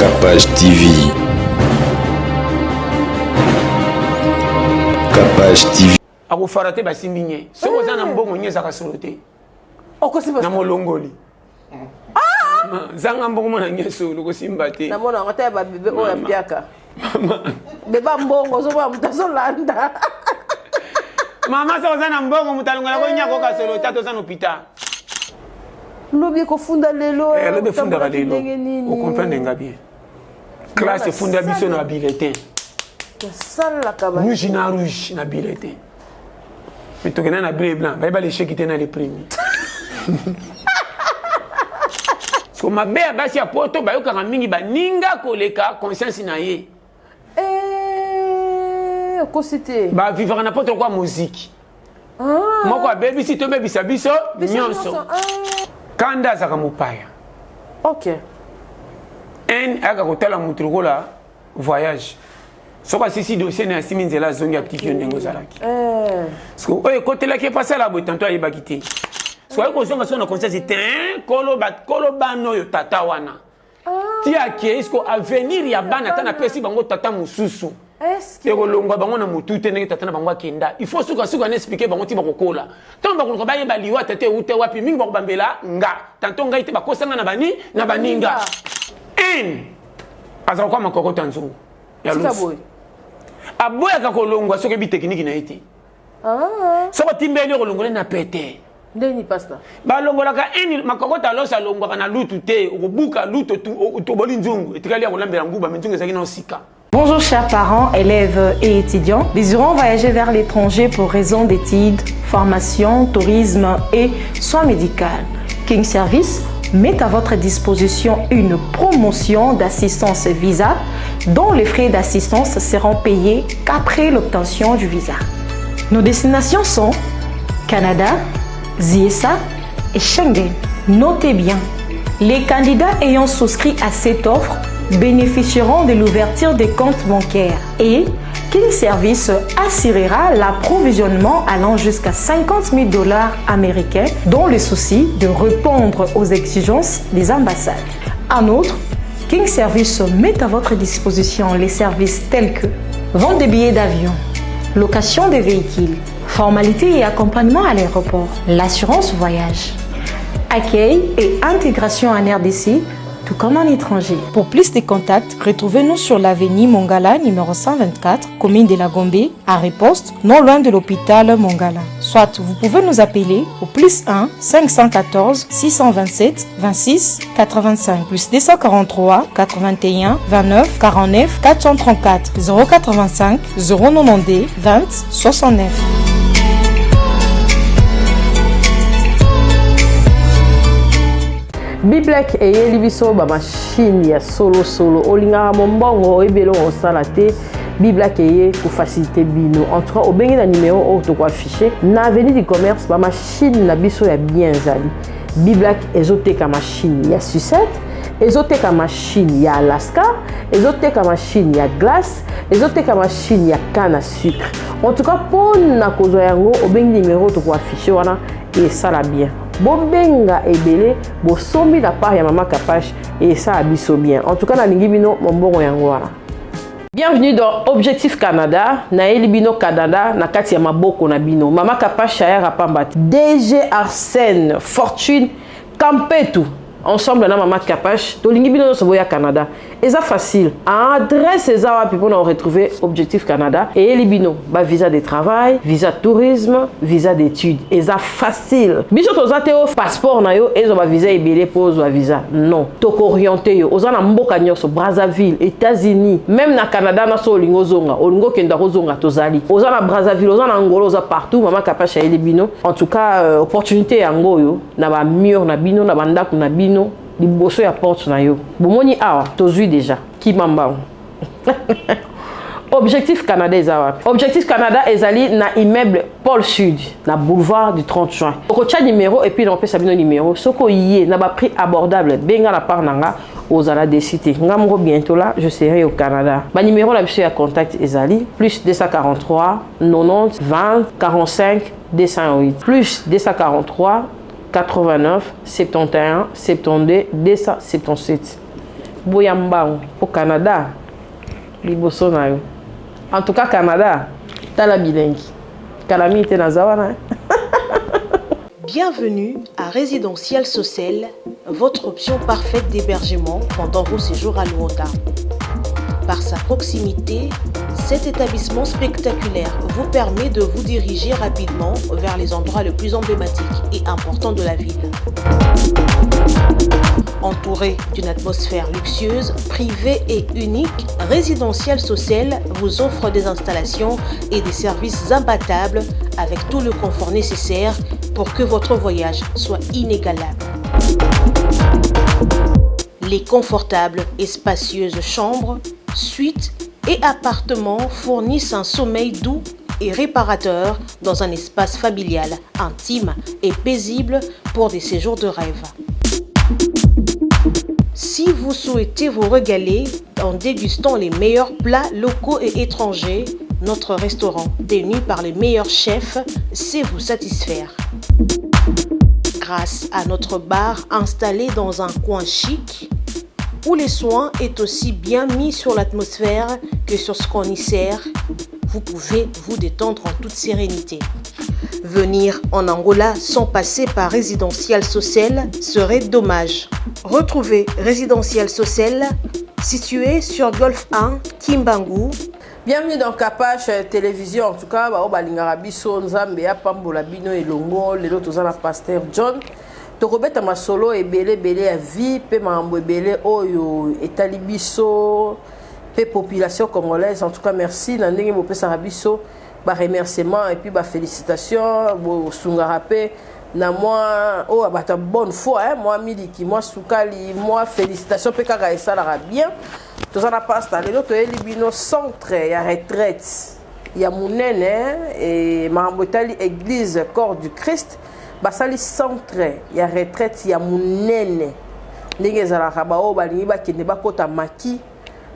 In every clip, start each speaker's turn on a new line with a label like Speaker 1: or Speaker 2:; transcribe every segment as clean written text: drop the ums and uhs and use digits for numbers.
Speaker 1: Capage TV. Capage TV.
Speaker 2: Akofara te basimbi nye. Soki oza na mbongo nye ezaka solo te. Na molongoli. Ah! Zanga mbongo mona nye solo kosimba te.
Speaker 3: Namona yango ata ya ba bebe oyo ya mpiaka. Beba mbongo ozomona moto azolanda.
Speaker 2: Mama soki oza na mbongo moto alongola ko nye akoka solo tata oza na hôpital.
Speaker 3: Lobi ekofunda lelo.
Speaker 2: Eh, lobi efundaka lelo. Okomprendre nga bien. Classe efunda biso na bulletin.
Speaker 3: Nasalaka
Speaker 2: ba rouge na rouge na bulletin. Mais tokenda na bleu et blanc, bayeba l'échec te na les premiers. So mabe ya basi ya poto bayokaka mingi baninga koleka conscience na ye.
Speaker 3: Eh, okosi te.
Speaker 2: Ba vivaka na poto kwa muziki. Ah. Moko abebisi tobebisa biso nyonso. Ah. Kanda azaka mopaya.
Speaker 3: Ok.
Speaker 2: Haine ayaka kotala moto lokola voyage. Soki asisi dossier na asimi nzela azongi atiki yo ndenge ozalaki. Eh. Soki oyo ekotelaki ye pasala boye tanto ayebaki te. Soki ayi kozonga soki na conscience te kolo kolo bana oyo tata wana. Ti akei siko avenir ya bana ata napesi bango tata mosusu ekolongwa bango na motu te ndenge tata na bango akenda. Il faut sukasuka na explike bango ti bakokola. Ntango bakoluka bayeba liwa tata euta wapi, mingi bakobambela nga tanto ngai te bakosanga na bani na baninga. Haine azala kwa makoko ta nzungu ya lusu aboyaka kolongwa soki ebi tekiniki na ye te. Ah. Soki otimbeli okolongola na pete.
Speaker 3: Ndeni pasta.
Speaker 2: Balongolaka ini makokota loso alongwaka na lutu te, okobuka lutu toboli nzungu etikali ya kolambela nguba, me nzungu ezalaki na sika.
Speaker 4: Bonjour chers parents, élèves et étudiants désirant voyager vers l'étranger pour raison d'études, formation, tourisme et soins médicaux. King Service met à votre disposition une promotion d'assistance visa dont les frais d'assistance seront payés qu'après l'obtention du visa. Nos destinations sont Canada, ZIESA et Schengen. Notez bien, les candidats ayant souscrit à cette offre bénéficieront de l'ouverture des comptes bancaires et King Service assurera l'approvisionnement allant jusqu'à 50 000 $ américains dans le souci de répondre aux exigences des ambassades. En outre, King Service met à votre disposition les services tels que vente des billets d'avion, location des véhicules, formalités et accompagnement à l'aéroport, l'assurance voyage, accueil et intégration en RDC, tout comme en étranger. Pour plus de contacts, retrouvez-nous sur l'avenue Mongala numéro 124, commune de la Gombe, à Riposte, non loin de l'hôpital Mongala. Soit vous pouvez nous appeler au plus 1 514 627 26 85 plus 243 81 29 49 434 085 092 20 69.
Speaker 3: Biblek eyeli biso ba machine ya solo solo olingaka mombongo oyebi eloko osala te. Biblak eye kofacilite bino. En tout cas obengi na numéro oyo tokoaffiche na avenue du commerce, ba machine na biso ya bien ezali. Biblak ezoteka machine ya sucette, ezoteka machine ya Alaska, ezoteka machine ya glace, ezoteka machine ya canne à sucre. En tout cas mpona kozwa yango obengi numéro tokoaffiche wana esala bien. Bobenga ebele bosombi na part ya mama Kapache esala biso bien. En tout cas nalingi bino mombongo yango wana. Bienvenue dans Objectif Canada. Naeli bino Canada na kati ya maboko na bino. Mama Kapache ayaka pamba te. DG Arsène Fortune Kampetu ensemble na Mama Kapache tolingi bino nyonso boya Canada. Eza facile. Adresse eza wapi mpona retrouver Objectif Canada? Eyeli bino ba visa de travail, visa tourisme, visa d'études. Eza facile. Biso toza te o passeport na yo ezwa ba visa ebele po ozwa visa. Non. Toko orienter yo. Oza na mboka nyonso, Brazzaville, États-Unis, même na Canada na so olingo zonga, olingo kenda kozonga tozali. Oza na Brazzaville, oza na Angola, oza partout, Mama Kapache ayeli bino. En tout cas, opportunité yango oyo na ba mur na bino, na bandako na bino, liboso ya porte na yo. Bomoni awa, tozwi déjà kimambango. Objectif Canada eza wapi? Objectif Canada ezali na immeuble Pôle Sud, na boulevard du 30 juin. Okotia numéro et puis napesa bino numéro. Soko ye na ba prix abordable, benga la part nanga ozala décidé. Nga moko bientôt là, je serai au Canada. Ba numéro na biso ya contact ezali plus 243 90 20 45 208 plus 243 89 71 72 277. Boya mbangu po Canada liboso na yo. En tout cas Canada tala bilengi. Kala mingi te naza wana.
Speaker 4: Bienvenue à Résidentiel Socil, votre option parfaite d'hébergement pendant vos séjours à Luanda. Par sa proximité, cet établissement spectaculaire vous permet de vous diriger rapidement vers les endroits les plus emblématiques et importants de la ville. Entouré d'une atmosphère luxueuse, privée et unique, Résidentiel Social vous offre des installations et des services imbattables avec tout le confort nécessaire pour que votre voyage soit inégalable. Les confortables et spacieuses chambres, suites et appartements fournissent un sommeil doux et réparateur dans un espace familial, intime et paisible pour des séjours de rêve. Si vous souhaitez vous régaler en dégustant les meilleurs plats locaux et étrangers, notre restaurant, tenu par les meilleurs chefs, sait vous satisfaire. Grâce à notre bar installé dans un coin chic, où les soins est aussi bien mis sur l'atmosphère que sur ce qu'on y sert, vous pouvez vous détendre en toute sérénité. Venir en Angola sans passer par Résidentiel Social serait dommage. Retrouvez Résidentiel Social situé sur Golf 1 Kimbangu.
Speaker 3: Bienvenue dans Kapash Télévision. En tout cas, ba balingaka biso Nzambe apambola bino elongo lelo toza na Pasteur John. Tokobeta masolo ebele ebele ya vie pe makambo ebele oyo etali biso pe population congolaise. En tout cas, merci na ndenge bopesaka biso ba remerciement et puis ba félicitations bosungaka pe na mwa oyo bato ya bonne foi, hein, mwa miliki, mwa sukali, mwa félicitation mpe kaka esalaka bien. Toza na pasteur lelo, toyeli bino centre ya retraite ya monene e makambo etali église Corps du Christ. Basali centre ya retraite ya monene ndenge ezalaka. Baoyo balingi bakende bakota maki,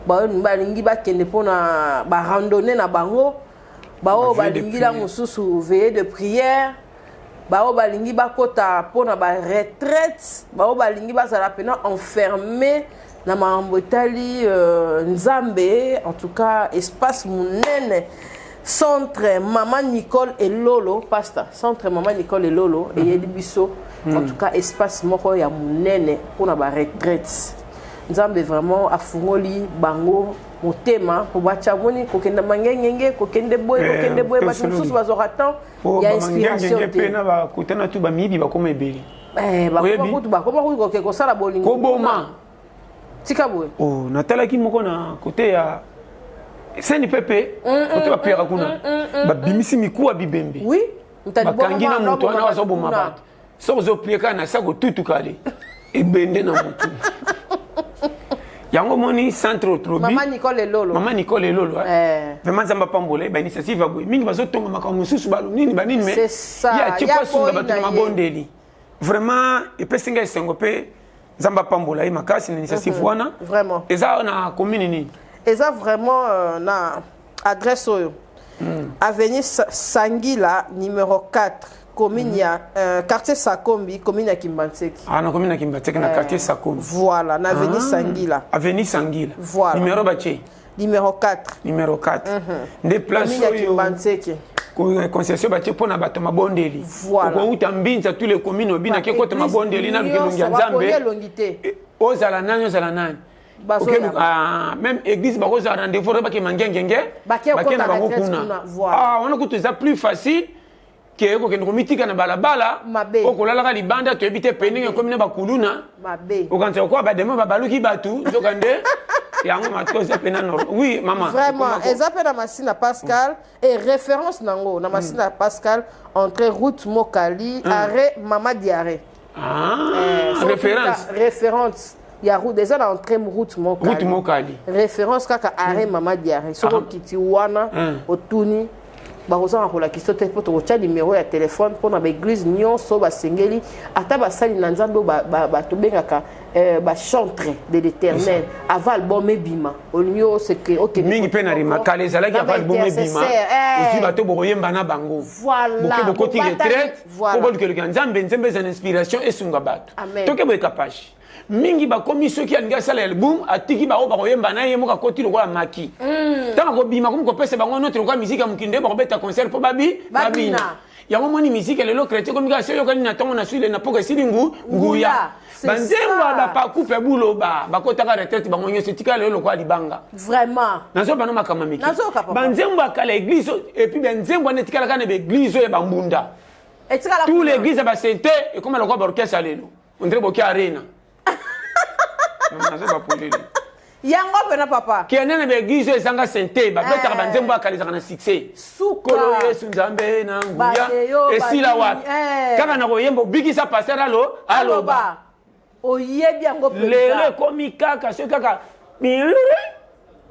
Speaker 3: baoyo balingi bakende mpona barandonne na bango, baoyo balingi la mosusu veillée de prière, baoyo balingi bakota mpona baretraite, baoyo balingi bazala mpena enfermé na makambo etali Nzambe. En tout cas, espace monene, centre Mama Nicole Elolo. Pasteur, centre Mama Nicole Elolo eyeli biso en tout cas espace moko ya monene mpona baretraite. Nzambe vraiment afungoli bango motema mpo batya moni kokende mangengenge, kokende boye, kokende boye. Bato mosusu bazwaka temps ya inspiration
Speaker 2: te. Mpe na bakutana tu bamiyibi bakoma ebele.
Speaker 3: Bakoma kutu koke kosala bolingo.
Speaker 2: Koboma.
Speaker 3: Tika boye.
Speaker 2: Oh, natalaki moko na kote ya seni pepe, kote bapriaka kuna, babimisi mikuwa bibembe. Bakangi na moto wana bazoboma bato. Soki ozoprie kaka na sa kotutuka ale ebende na motu yango. Moni centre tolobi.
Speaker 3: Mama Nicole Elolo.
Speaker 2: Mama Nicole Elolo, vraiment Nzambe apambola ye. Bainitiative ya boye mingi bazotonga makambo mosusu nini banini, mais ye atie po asunga bato na mabondeli. Vraiment epesi ngai esengo mpe Nzambe apambola ye makasi na initiative wana.
Speaker 3: Vraiment.
Speaker 2: Eza na commune nini?
Speaker 3: Eza vraiment na adresse oyo, avenue Sangila numéro 4, commune ya quartier Sakombi, commune ya Kimbanseke.
Speaker 2: Ah, na commune ya Kimbanseke, na quartier Sakombi.
Speaker 3: Voilà, na avenue Sangila.
Speaker 2: Avenue Sangila.
Speaker 3: Voilà.
Speaker 2: Numéro batie?
Speaker 3: Numéro 4.
Speaker 2: Numéro 4 nde place.
Speaker 3: Commune ya
Speaker 2: oyo
Speaker 3: Kimbanseke.
Speaker 2: Concession batie mpo na bato mabondeli.
Speaker 3: Voilà.
Speaker 2: Okouta Mbinza, tous les communes, obinaki ekota mabondeli na luka elongi ya Nzambe.
Speaker 3: Elongi te.
Speaker 2: Ozala nani, ozala nani. Ah, même église bakozala rendez-vous, bakema ngengenge,
Speaker 3: bake
Speaker 2: na bango kuna. Ah, wana kutu eza plus facile ke kokende komitika na balabala, okolalaka libanda, toyebi te pe ndenge ekomi na bakuluna, okanisa kokoa bademo babaluki bato, nzoka nde yango mato eza pena normal. Oui, mama.
Speaker 3: Vraiment, eza mpe na Masina Pascal et référence nango na Masina Pascal, entrée route Mokali, arrêt Mama Diarré.
Speaker 2: Ah, référence.
Speaker 3: Référence ya route eza na entrée route Mokali.
Speaker 2: Route Mokali.
Speaker 3: Référence kaka arrêt Mama Diarré. Soki okiti wana, otuni, bakozanga kolakisa te mpo tokotya numéro ya telefone mpona baeglise nyonso basengeli, ata basali na Nzambe oyo tobengaka bachantre de l'Éternel. Avant album ebima, olingi
Speaker 2: okende mingi mpe na rimakala ezalaki avant album ebima, ozwi bato bokoyemba na bango.
Speaker 3: Voilà.
Speaker 2: Boke bokoti retraite po bolukeluka Nzambe, Nzambe eza na inspiration esunga bato. Toke boye, Kapashi. Mingi bakomi soki alingi asala album, atiki bango bakoyemba na ye moko, akoti lokola maki. Ntango akobima, akomi kopesa bango note lokola miziki ya mokili nde bakobeta concert mpo babi babina. Yango moni miziki ya lelo chrétien ekomi kaka soki oyokani na ntongo na sule na poka esili ngu nguya. Banzembo ya bapakupe buloba bakotaka retraite bango nyonso, etikala lelo lokola libanga.
Speaker 3: Vraiment.
Speaker 2: Nazoba no makambo ya mike.
Speaker 3: Nazoyoka, papa.
Speaker 2: Banzembo ya kala église, et puis banzembo wana etikala kaka na baeglise oyo ya bambunda.
Speaker 3: Etikala
Speaker 2: tout
Speaker 3: kuna.
Speaker 2: L'église ya basente ekoma lokola baorchestre ya lelo, on dirait boki arena. Nazoba polele.
Speaker 3: Yango mpena, papa.
Speaker 2: Kende na baeglise oyo ezanga sente, babetaka banzembo ya kala ezalaka na succès.
Speaker 3: Suka.
Speaker 2: Kolo Yesu Nzambe na nguya.
Speaker 3: Badeyo,
Speaker 2: esila
Speaker 3: banini,
Speaker 2: wapi? Kaka na koyemba obikisa, pasteur alo aloba.
Speaker 3: Aloba oyebi yango
Speaker 2: Lelo
Speaker 3: mpenza.
Speaker 2: ekomi kaka soki kaka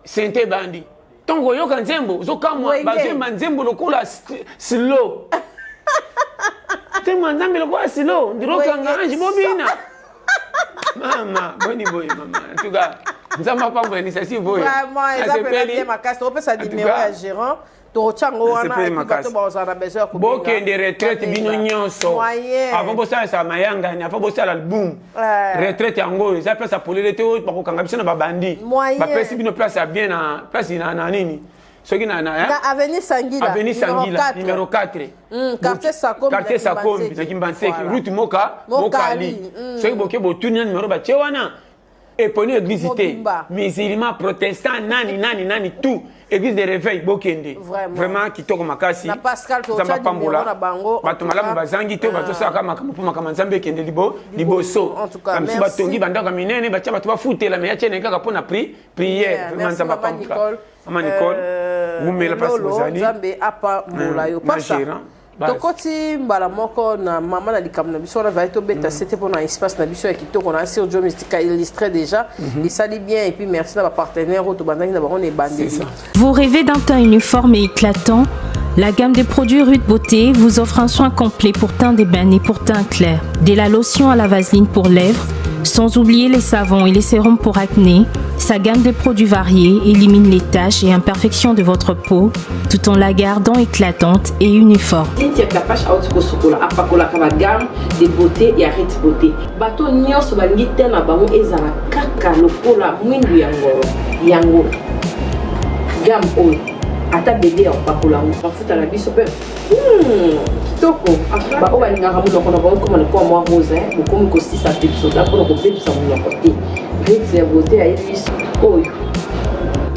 Speaker 2: sente ebandi, ntongo oyoka nzembo ozokamwa.
Speaker 3: Wenge.
Speaker 2: Bazoyemba nzembo lokola slow, nzembo ya Nzambe lokola slow, ndirokanga.
Speaker 3: Wenge.
Speaker 2: Ange bobina mama boni boye mama. En tout cas, Nzambe apambola initiative boye.
Speaker 3: Vraiment, eza mpena
Speaker 2: Nasepeli.
Speaker 3: bien makasi. Tokopesa
Speaker 2: En tout
Speaker 3: numéro
Speaker 2: cas,
Speaker 3: ya gérant, tokotya yango wana.
Speaker 2: Nasepeli
Speaker 3: Et puis
Speaker 2: makasi.
Speaker 3: bato bazala na besoin ya kobenga.
Speaker 2: Bokende retraite bino
Speaker 3: Babenga.
Speaker 2: nyonso.
Speaker 3: Moyen.
Speaker 2: Avant bosalisa mayangani, avant bosala album, retraite yango oyo eza place ya polele te oyo bakokanga biso na babandi.
Speaker 3: Moyen.
Speaker 2: Bapesi bino place ya bien na place na nini soki na hein?
Speaker 3: Na avenue Sangila.
Speaker 2: Avenue
Speaker 3: numéro
Speaker 2: Sangila
Speaker 3: 4.
Speaker 2: numéro 4.
Speaker 3: Quartier Sakombi,
Speaker 2: quartier
Speaker 3: na
Speaker 2: Sakombi
Speaker 3: Kimbanseke.
Speaker 2: na Kimbanseke.
Speaker 3: Voilà.
Speaker 2: Route moka
Speaker 3: Mokali.
Speaker 2: Mokali. Soki boke botuni na numéro batie wana, eponi église te.
Speaker 3: Mobimba.
Speaker 2: Musulman, protestant, nani nani nani, tout église de réveil, bokende.
Speaker 3: Vraiment.
Speaker 2: Vraiment kitoko makasi.
Speaker 3: Na Pascal,
Speaker 2: Nzambe
Speaker 3: totya
Speaker 2: apambola.
Speaker 3: numéro na bango, en
Speaker 2: Bato
Speaker 3: tout
Speaker 2: malamu
Speaker 3: cas.
Speaker 2: bazangi te. Bazosalaka makambo mpo makambo ya Nzambe ekende liboso.
Speaker 3: En tout cas,
Speaker 2: Bamisusu
Speaker 3: merci.
Speaker 2: batongi bandako ya minene, batia bato bafutela, me ya tiene kaka mpo na prière.
Speaker 3: Yeah,
Speaker 2: Vraiment,
Speaker 3: merci,
Speaker 2: Nzambe
Speaker 3: Mama
Speaker 2: apambola.
Speaker 3: Nicole.
Speaker 2: Mama Nicole, wumela place
Speaker 3: Lolo,
Speaker 2: bozali.
Speaker 3: Nzambe apambola yo.
Speaker 2: Na
Speaker 3: Pasta,
Speaker 2: gérant. Base.
Speaker 3: Tokoti mbala moko na mama na likambo na biso wana vali tobeta sete mpona espace na biso ya kitoko na Sir Jo Mystica illustré déjà. Esali bien, et puis merci na bapartenaire oyo tobandaki na bango na
Speaker 2: C'est
Speaker 3: ebandeli.
Speaker 2: ça.
Speaker 5: Vous rêvez d'un teint uniforme et éclatant? La gamme de produits Ruth Beauté vous offre un soin complet pour teint d'ébène et pour teint clair. De la lotion à la vaseline pour lèvres, sans oublier les savons et les sérums pour acné, sa gamme de produits variés élimine les taches et imperfections de votre peau tout en la gardant éclatante et uniforme.
Speaker 3: Cynthia Kapash auti kosukola, apakolaka bagamme de beauté ya Rit Beauté. Bato nyonso balingi te na bango ezala kaka lokola mwindu ya ngolo. Yango gamme oyo, ata bebe ya kopakola yango, mafuta na biso mpe kitoko. Baoyo balingaka monoko na bango ekoma lokola mwa rose, bokomi kosisa pepsoda mpona kobebisa monoko te. Rit ya Beauté ayebi biso oyo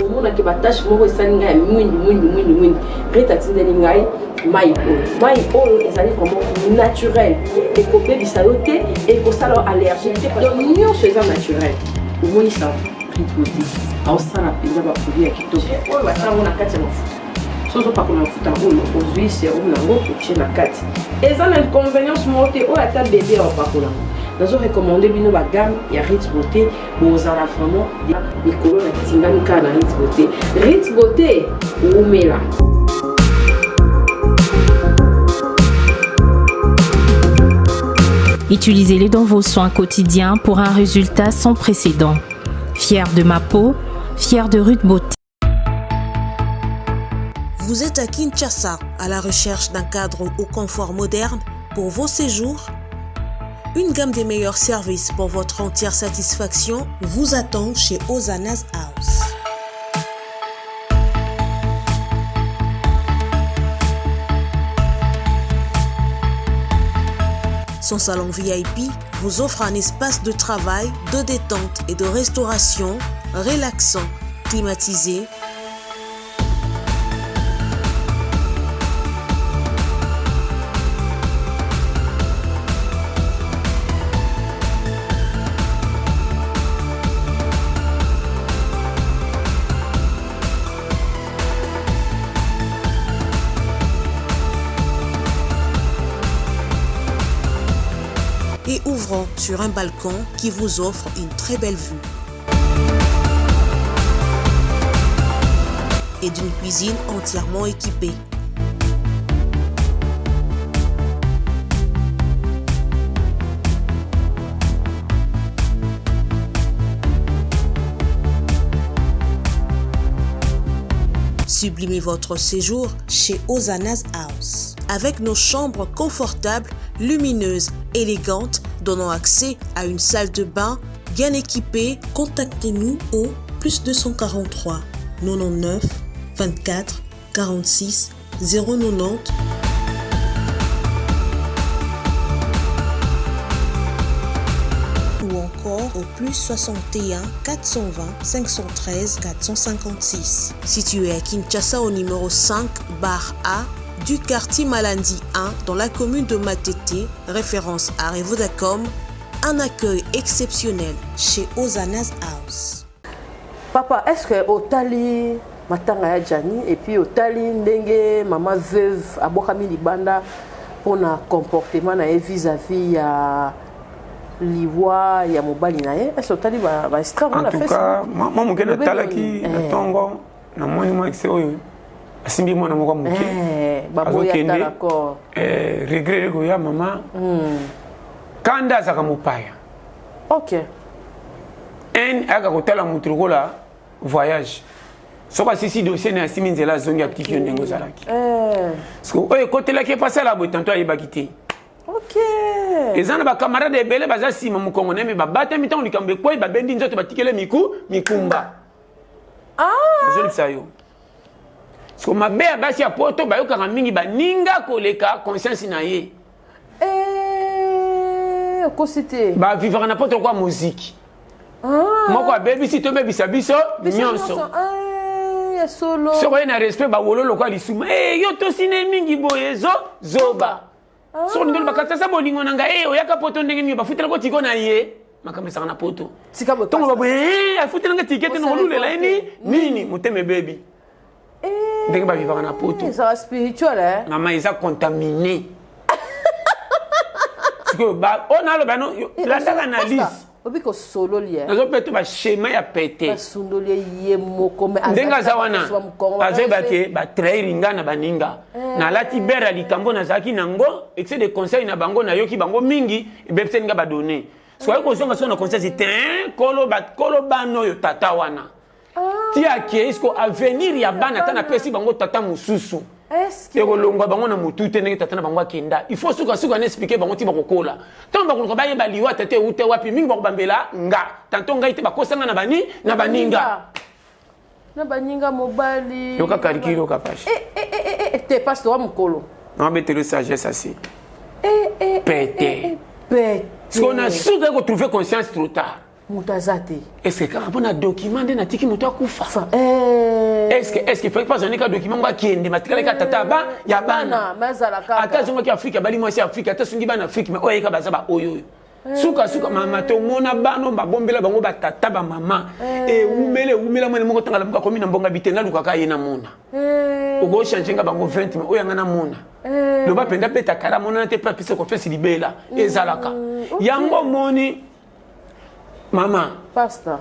Speaker 3: omonaki batache moko esali ngai ya mwindu mwindu mwindu mwindu. Rit atindeli ngai mai oyo. Mai oyo ezali vraiment naturel, ekobebisa yo te, ekosala yo allergie te, donc nyonso eza naturel. Omonisa Rit Beauté aosala mpenza baproduit ya kitoko oyo batia yango na kati ya mafuta. So ozopakola mafuta oyo, ozwi sérum nango, otie na kati, eza na inconvénience moko te. Oyo ata bebe ya opakola yango. Nazo recommander bino bagamme ya Rit Beauté, bozala vraiment likolo. Na tingami kaka na Rit Beauté. Rit Beauté, wumela.
Speaker 5: Utilisez-les dans vos soins quotidiens pour un résultat sans précédent. Fier de ma peau, fier de Ruth Beauté.
Speaker 6: Vous êtes à Kinshasa à la recherche d'un cadre au confort moderne pour vos séjours? Une gamme des meilleurs services pour votre entière satisfaction vous attend chez Ozana's House. Son salon VIP vous offre un espace de travail, de détente et de restauration relaxant, climatisé, et ouvrant sur un balcon qui vous offre une très belle vue. Et d'une cuisine entièrement équipée. Sublimez votre séjour chez Ozana's House. Avec nos chambres confortables, lumineuses, élégantes, donnant accès à une salle de bain. bien équipé. Contactez-nous au plus 243 99 24 46 090 ou encore au plus 61 420 513 456. Situé à Kinshasa au numéro 5 bar A du quartier Malandi 1 dans la commune de Matete, référence à Revodacom, un accueil exceptionnel chez Ozana's House.
Speaker 3: Papa, est-ce que otali matanga ya Gianni et puis otali ndenge mama veuve abwakami libanda mpona comportement na ye vis-à-vis ya liwa ya mobali na ye? Est-ce otali ba, ba extrait
Speaker 2: En tout cas, mwa moke natalaki na ntongo, namoni mwa excès oyo asimbi mwana moko moke
Speaker 3: azokende
Speaker 2: regret ekoya mama kanda azalaka mopaya. Haine ayaka kotala motu lokola voyage. Soki asisi dossier na ye, asimi nzela, azongi, atiki yo ndenge ozalaki. Oyo ekotelaki ye mpo asala boye, tanto ayebaki te. Eza na bacamarade ebele baza nsima mokongo na ye, me babatami ntango likambo ekwei, babendi nzoto, batikele miku mikumba. Nazolibisa yo siko mabe ya basi ya poto, bayokaka mingi baninga koleka conscience na ye.
Speaker 3: Okosi te.
Speaker 2: Bavivaka na poto lokola moziki moko abebisi, tobebisa biso nyonso. Soki oye na respect, bawolo lokola lisuma. Yo tosine mingi boye, ezo zoba. Soki olingi oloba kasi aza bolingo na ngai, oyaka poto ndenge nini? Bafutelako tiko na ye. Makambo esaka na poto, ntongo baboye afutelanga tike te, nakolulela ye ni nini? Motema ebebi ndenge bavivaka na poto.
Speaker 3: Ezala spirituel.
Speaker 2: Mama, eza contaminé. Sikoyo oyo naloba no, landaka analyse.
Speaker 3: Obi kosololi.
Speaker 2: Nazopeta baschema ya pete.
Speaker 3: Basundoli ye moko.
Speaker 2: Ndenge aza wana, azoyeba ke batrahir nga na baninga. Nalati bere ya likambo nazalaki nango, excès de conseil na bango, nayoki bango mingi, ebebiseli nga badonné. Soki kozonga so na conscience te, kolo bana oyo, tata wana ti akei siko, avenir ya bana, ata napesi bango tata mosusu, ekolongwa bango na motu te ndenge tata na bango akenda. Il faut sukasuka na expliquer bango ti bakokola. Ntango bakoluka bayeba liwa tata euta wapi, mingi bakobambela nga tanto ngai te, bakosanga na bani na baninga.
Speaker 3: Na baninga mobali.
Speaker 2: Yoka calcul, yoka page.
Speaker 3: Te, pasteur wa mokolo.
Speaker 2: Nabetelo sagesse asi pete.
Speaker 3: Pete.
Speaker 2: Siko na suka ekotrouve conscience trop tard.
Speaker 3: Moto aza te.
Speaker 2: Est-ce kaka mpona document nde natiki moto akufa? Est-ce faki mpo ka document ngo akende, matikalaki tata ba ya bana? Ata azongaki Afrike, abali mwasi Afrike, ata asungi bana Afrike, mais oyo ayeka baza baoyo oyo sukasuka. Mama, tomona bana babombela bango batata bamama, ewumela ewumela, mwana moko tanga lamuka, akomi na mbonga bite, nalukaka ye namona. Okochange nga bango 20, mais oyo yanga namona, loba mpenza beta kala monana te mpe apesa confiance libela. Ezalaka yango omoni, mama.
Speaker 3: Pasteur.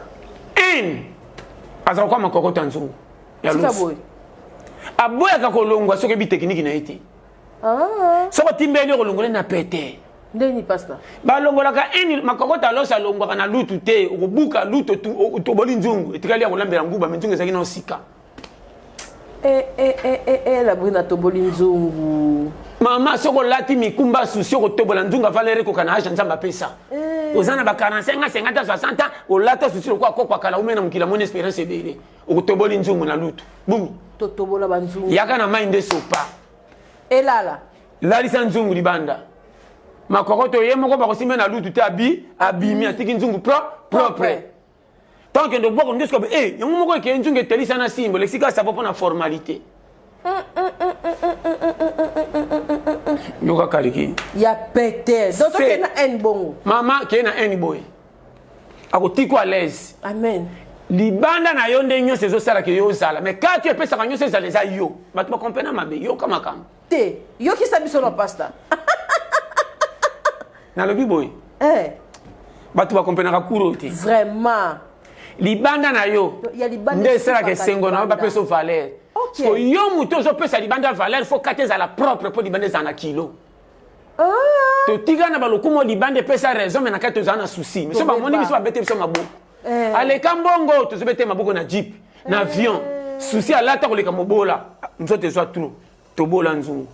Speaker 2: Haine azalaka kwa makokota nzungu ya lusu, aboyaka kolongwa soki ebi technique na ye te. Soki otimbeli, okolongola na pete.
Speaker 3: Ndeni, pasteur?
Speaker 2: Balongolaka haine makokota loso, alongwaka na lutu te. Okobuka lutu, otoboli nzungu, etikali ya kolambela nguba, me nzungu ezalaki na osika.
Speaker 3: Labrina toboli nzungu.
Speaker 2: Mama, soki olati mikumba susi, okotobola nzungu. Valeur ekoka na age Nzambe apesa. Oza na ba 45 ans, 50 ans, 60 ans, olata susi lokola koko akala ume na mokili, amoni expérience ebele, okotoboli nzungu na lutu bumi.
Speaker 3: Totobola banzungu.
Speaker 2: Yaka na mai nde sopa.
Speaker 3: Elala.
Speaker 2: Lalisa nzungu libanda, makokoto ye moko bakosimba na lutu te. Abi abimi, atiki nzungu propre. Tant kende obwaka nde sikobe e yango moko ekeye, nzungu etelisa na simbo lekisika savo mpo na formalité. Yoka kaliki.
Speaker 3: Ya pete, donc tokende na haine bongo.
Speaker 2: Mama, keye na haine boye, akotiko à l'aise.
Speaker 3: Amen.
Speaker 2: Libanda na yo nde nyonso ezosalaka yo ozala, mais kati epesaka nyonso ezala, eza yo. Bato bakomprena mabe, yoka makambo.
Speaker 3: Te, yokisa biso na pasteur.
Speaker 2: Nalobi boye, bato bakomprenaka kuro te.
Speaker 3: Vraiment.
Speaker 2: Libanda na yo nde esalaka esengo na yo, bapesa valeur. So yo moto ozopesa libanda valeur, faut kati ezala propre mpo libanda ezala na kilo. Totika na balokumu libanda epesa raison, mais na kati tozala na souci. Miso bamoni biso, babete biso maboko. Aleka mbongo, tozobete maboko na jeep, na avion. Souci alata koleka mobola, nzoto ezwa trop, tobola nzungu.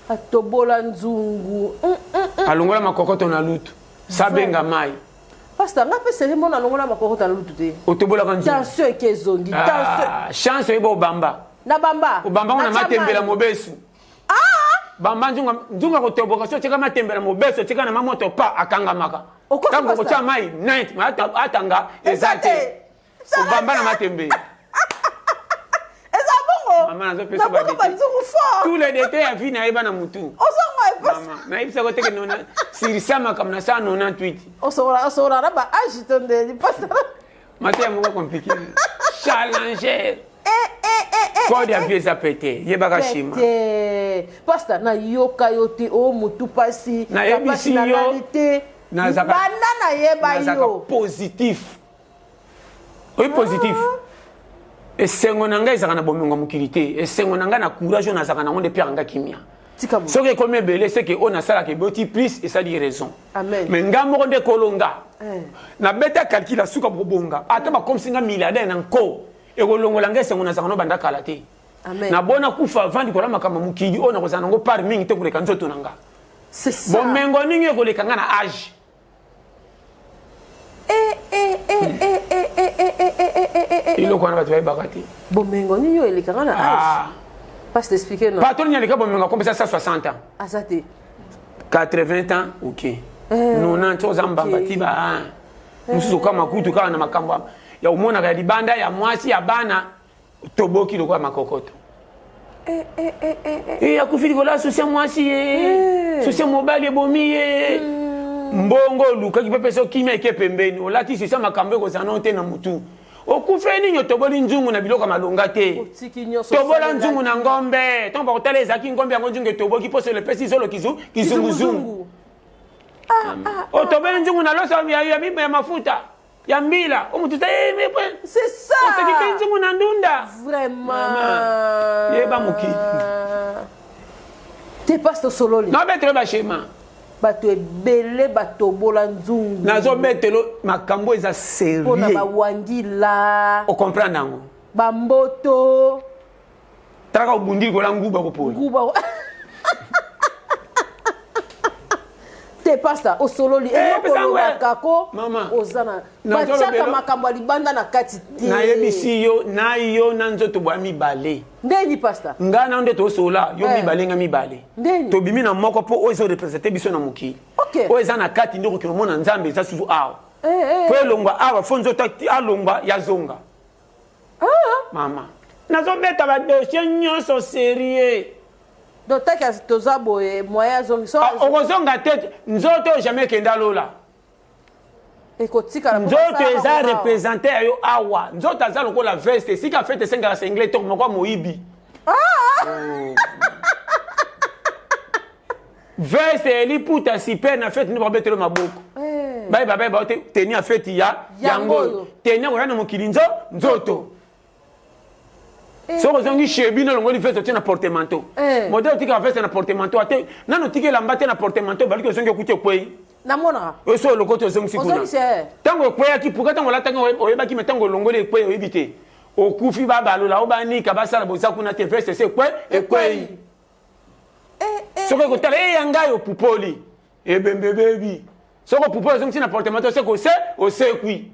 Speaker 3: Atobola nzungu.
Speaker 2: Alongola makokoto na lutu, sabenga mai.
Speaker 3: Pasteur, nga pe seri mona longola makoko ta lutu te.
Speaker 2: Otobolaka nzungu.
Speaker 3: Tension eke ezongi.
Speaker 2: Ah,
Speaker 3: Tension.
Speaker 2: Chance oyeba obamba.
Speaker 3: Na bamba.
Speaker 2: Obamba ngo na matembela mobesu.
Speaker 3: Ah!
Speaker 2: Bamba nzunga nzunga kotoboka so tika matembela mobesu tika na mamoto pa akangamaka. Tango kotia mai net atanga eza te. Obamba na matembe.
Speaker 3: Eza bongo.
Speaker 2: Mama nazopesa ba
Speaker 3: détails.
Speaker 2: Tous les détails ya vie nayeba na mutu.
Speaker 3: Ozonga eposa.
Speaker 2: Mama, nayebisa ko teke nona sirisa makambo na 198.
Speaker 3: Osola osola na ba âge to nde pasteur.
Speaker 2: Mateya moko compliqué. Challenger.
Speaker 3: Eh, eh, eh, eh,
Speaker 2: Code ya vie eza pete. Yebaka schéma.
Speaker 3: Pete. Pasteur nayoka yo te o mutu pasi.
Speaker 2: Nayebisi yo.
Speaker 3: Nazaka banda nayeba yo.
Speaker 2: Positif. Oyi positif.
Speaker 3: Ah.
Speaker 2: Esengo na ngai ezalaka na bomengo ya mokili te. Esengo na ngai na courage oyo nazalaka nango nde epiaka ngai kimia. Soki ekomi ebele seke oyo nasalaka eboti plus esali raison. Mais nga moko nde kolo nga.
Speaker 3: Eh.
Speaker 2: Nabeta calcul ya suka bokobonga. Ata bakomisi nga milliardaire na nko ekolongola nga esengo nazalaka no banda kala te. Nabona kufa avant likolo ya makambo ya mokili oyo nakozala nango part mingi te koleka nzoto na nga. Bomengo nini ekoleka nga na age. Eloko wana bato bayebaka te.
Speaker 3: Bomengo nini oyo elekaka na age?
Speaker 2: Ah.
Speaker 3: Passe t'expliquer non.
Speaker 2: Patron nini aleka bomengo akomisa 160 ans.
Speaker 3: Aza te.
Speaker 2: 80 ans, ok. 90 oza mbamba ti ba mosusu okama kutu kaka na makambo ya omonaka ya libanda ya mwasi ya bana toboki lokola makokoto.
Speaker 3: Eh, eh, eh, eh, eh.
Speaker 2: Eh, akufi likolo ya susi ya mwasi ye
Speaker 3: eh.
Speaker 2: susi ya mobali ebomi ye mbongo olukaki mpe pesa okimia eke pembeni olati susi ya makambo ekozala nao te na motu okufeli nini otoboli nzungu na biloko ya malonga te
Speaker 3: Otiki nyonso
Speaker 2: tobola
Speaker 3: osalelaki.
Speaker 2: nzungu na ngombe ntango bakotala ezalaki ngombe yango nzungu etoboki mpo solo epesi zolo kizu kizunguzungu otoboli nzungu na loso ya mafuta ya mbila o motu te
Speaker 3: C'est ça.
Speaker 2: oseki mpe nzungu na ndunda
Speaker 3: Vraiment.
Speaker 2: Yeba mokili.
Speaker 3: Te pasteur sololi.
Speaker 2: Nabetelo ba schéma.
Speaker 3: Bato ebele batobola nzungu.
Speaker 2: Nazobetelo makambo eza sérieux.
Speaker 3: Pona ba wangila.
Speaker 2: O comprendre yango.
Speaker 3: Ba mboto.
Speaker 2: Talaka obundi likola nguba kopola.
Speaker 3: Nguba. Te pasta osololi
Speaker 2: Eh,
Speaker 3: eloko
Speaker 2: pesa yango, eh.
Speaker 3: olobaka ko
Speaker 2: Mama.
Speaker 3: oza na
Speaker 2: Nazolobela-
Speaker 3: batiaka makambo ya libanda na kati te.
Speaker 2: Nayebisi yo na yo na nzoto bwa mibale.
Speaker 3: Ndeni pasta.
Speaker 2: Nga na nde tosola yo
Speaker 3: Eh.
Speaker 2: mibale nga mibale.
Speaker 3: Ndeni.
Speaker 2: Tobimi na moko po oyo ezo representer biso na mokili.
Speaker 3: Ok.
Speaker 2: Oyo eza na kati nde okokende komona Nzambe eza susu awa.
Speaker 3: Eh, eh.
Speaker 2: Po elongwa awa fo nzoto alongwa ya zonga.
Speaker 3: Ah.
Speaker 2: Mama. Nazobeta ba dossier nyonso sérieux.
Speaker 3: Donc tant que toza boye moyen azongi so
Speaker 2: Ah, okozonga te nzoto oyo jamais ekenda lola.
Speaker 3: Ekotikala
Speaker 2: nzoto eza représenter ya yo awa. Nzoto aza lokola veste esika fete esengaka singlet to moko moyibi.
Speaker 3: Ah!
Speaker 2: Oh. Veste eliputa super na fete nde bakobetelo maboko.
Speaker 3: Eh.
Speaker 2: Bayeba bayeba te teni ya fete ya
Speaker 3: Yango
Speaker 2: yango.
Speaker 3: oyo.
Speaker 2: Teni yango ya na mokili nzo nzoto.
Speaker 3: Eh.
Speaker 2: Soki ozongi chez bino olongoli veste otie na portemanteau.
Speaker 3: Eh.
Speaker 2: Modèle otikaka veste na portemanteau ate nano otiki elamba te na portemanteau baliki ozongi okuti ekwei.
Speaker 3: Namonaka.
Speaker 2: Oyo soki olokoti ozongisi kuna.
Speaker 3: Ozongisi, eh.
Speaker 2: Tango ekweyaki pourquoi tango olataki oyebaki mais tango olongoli ekwei oyebi te. Okufi babalola o banika basala boza kuna te veste se ekwe ekwei. Soki ekotala e ya ngai opupoli ebembe bebi. Soki opupoli ozongisi na portemanteau seko ose osekwi.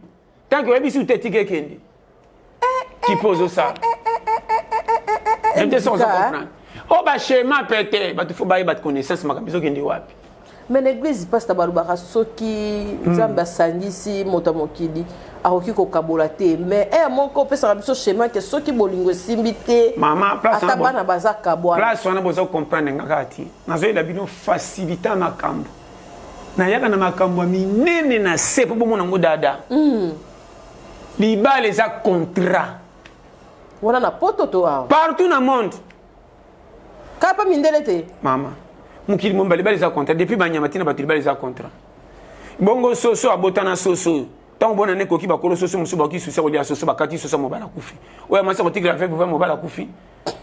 Speaker 2: Tant que oyebisi te tika ekende. Kipe ozosala. Même te soki ozo comprendre. O ba schéma pete bato fo bayeba connaissance makambo ezokende wapi.
Speaker 3: Mais na église pasteur balobaka soki Nzambe asangisi moto ya mokili akoki kokabola te mais un moko opesaka biso schéma ke soki bolingo esimbi te
Speaker 2: Mama, place
Speaker 3: ata
Speaker 2: wana bo-
Speaker 3: bana baza kabwana.
Speaker 2: Place wana boza comprendre nga kaka ti. Nazoyela bino facilité makambo. Nayaka na makambo ya minene na se po bomona ngo dada. Libala eza contrat.
Speaker 3: Wana na poto to awa.
Speaker 2: Partout na monde.
Speaker 3: Kaka pa mindele te.
Speaker 2: Mama, mokili momba libala eza contrat depuis banyama tina bato libala eza contrat. Bongo soso abotana soso. Tango bona ne koki bakolo soso mosusu bakoki susa kolia soso bakati soso mobala akufi. Oyo mwasi akotikela fe papa mobala akufi.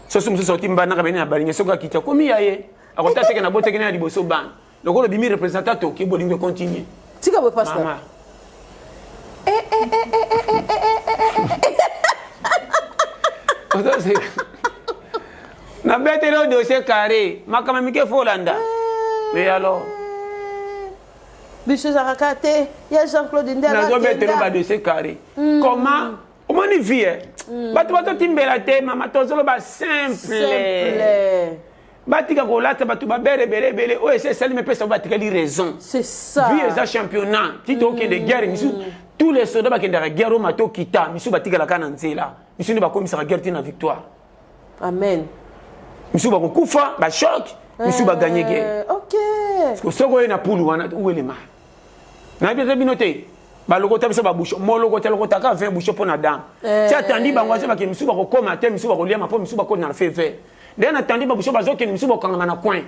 Speaker 2: Soso mosusu akoti mbandaka bene na balinga soki akiti akomi ya ye. Akota seke na boteki na liboso bana. Lokola obimi représentant toki bolingo continue.
Speaker 3: Tika boye pasteur.
Speaker 2: Mama.
Speaker 3: Eh, eh, eh, eh, eh, eh, eh, eh, eh, eh.
Speaker 2: Ozoseka. Nabeteli yo dossier carré. Makambo mike fo olanda. Mais alors?
Speaker 3: Biso ezalaka kaka te ya Jean-Claude nde
Speaker 2: nazobetelo ba dossier carré. Comment omoni vie eh? Bato bazotimbela te mama, tozoloba simple.
Speaker 3: Simple.
Speaker 2: Batika kolata bato babere ebele ebele oyo esi esalimi, epesa batikali raison.
Speaker 3: C'est ça.
Speaker 2: Vie eza championnat ti tokende guerre. Misu tous les soldats bakendaka guerre oyo matokita, misu batikalaka na nzela, misu nde bakomisaka guerre ti na victoire.
Speaker 3: Amen.
Speaker 2: Misu bakokufa bachoc, misu baganye guerre.
Speaker 3: Ok.
Speaker 2: Soki oye na pulu wana uwelema, nayebi ete bino te balokota biso babouchon, molokota alokotaka 20 bouchon mpo na dame ti atandi bango, azo bakende, misu bakokoma te, misu bakoliama mpo misu bakota na feu vert. Nde natandi babouchon, bazokende, misu bakokangama na coin